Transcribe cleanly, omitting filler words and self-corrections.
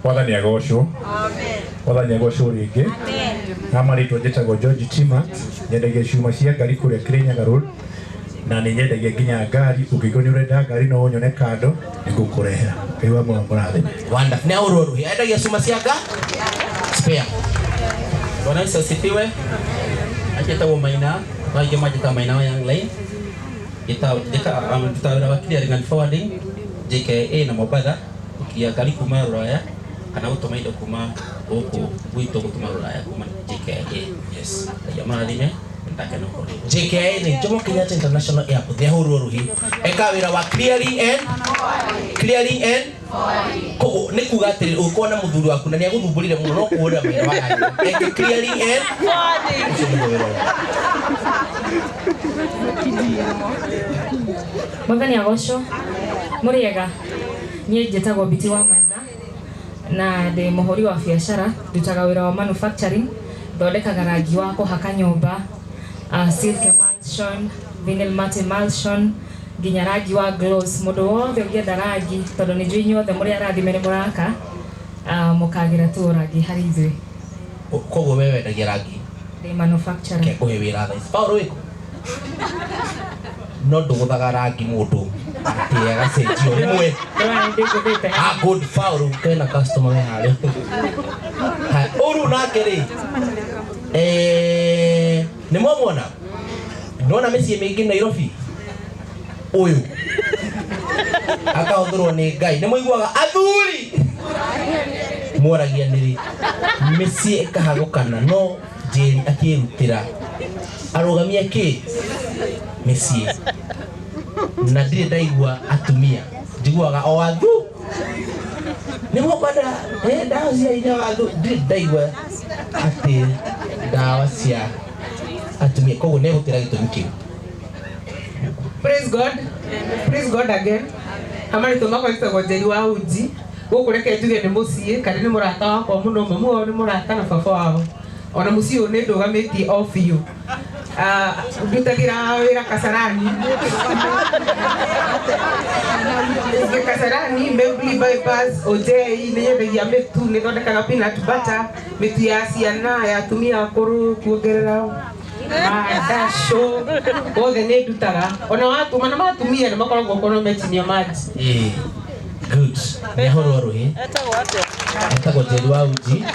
Mwathani agocwo. Mwathani agocwo rĩngĩ. Ha marĩtwa njĩtagwo George Tima, nyendagia cuma cia ngari kũrĩa Kirinyaga Road, na nĩ nyendagia nginya ngari. Ũngĩkorwo nĩ ũrenda ngari no ũnyone kando nĩngũkũrehera. Ngai wa muoyo mũrathime. Wonderful. Nĩ ahũrwo rũhĩ. Endagia cuma cia nga spare. Bwana Yesu asifiwe. Anjĩtagwo Maina, no aingĩ manjĩtaga Maina wa Young Line. Ndutaga wĩra wa clearing and forwarding JKIA na Mombatha, gũkiria ngari kuma Rũraya kana gũtũma indo kuma gũkũ gwitũ gũtũma Rũraya kuma JKIA. Yes. Ngai amũrathime, ndakena gũkorwo ndĩ gũkũ. JKIA nĩ Jomo Kenyatta International Airport. Nĩ ahũrwo rũhĩ. Eka wĩra wa clearing and koguo nĩ kuga atĩrĩrĩ, ũngĩkorwo na mũthuri waku na nĩ agũthumbũrire mũno, no kũhũrĩra maina wa yanyu eke clearing and ũcio nĩguo wĩra wake. Mwathani agocwo. Mũrĩega. Niĩ njĩtagwo Biti wa Maitha na ndĩ mũhũri wa biacara, ndutaga wĩra wa manufacturing, thondekaga rangi wa kũhaka nyũmba, silk emulsion, vinyl matte emulsion, nginya rangi wa gloss. Mũndũ wothe ũngĩenda rangi, tondũ nĩ njũĩ inyuothe mũrĩ arathime nĩ mũraka, mũkagĩra tu o rangi harĩ ithuĩ. Koguo we wendagia rangi? Ndĩ manufacturer. Ke ngũhe wĩra thaa ici. Paul wĩkũ? No ndũgũthaga rangi mũndũ atĩ agacenjio rĩmwe? Ndĩrona nĩ ndĩngũthĩte. Ah, good. Paul kena customer we harĩa. Haya, ũru nake rĩ, nĩ mwamwona nona mĩciĩ mĩingĩ Nairobi, ũyũ akahũthĩrwo nĩ Ngai. Nĩ mũiguaga athuri moragia nĩrĩ mĩciĩ ĩkahagũkana, no Njeri akĩrutĩra arũgamie kĩ mĩciĩ, na ndirĩ ndaigua atumia, njiguaga o athu nĩguo kwenda ndawa cia hinya wa athu. Ndirĩ ndaigua atĩ ndawa cia atumia, koguo nĩ egũtĩra gĩtũmi kĩu. Praise God. Praise God again. Amarĩtwa makwa njĩtagwo Njeri wa Uji. Gũkũ reke njuge nĩ mũciĩ kana nĩ mũrata wakwa mũno, mamu wao nĩ mũrata na baba wao. Ona mũciĩ ũyũ nĩ ndũgamĩtie o biũ. Ah, ndutagĩra wĩra Kasarani. Ndĩ Kasarani, Membli Bypass, Ojei, nĩ nyendagia mĩtu, nĩ thondekaga peanut butter, mĩtu ya ciana, ya atumia akũrũ, kuongerera mandacũ, wothe nĩ ndutaga. Ona watuma na matumia nĩ makoragwo korwo mechinia maji. Good. Nĩ ahũrwo rũhĩ. Etagwo Njeri wa Uji.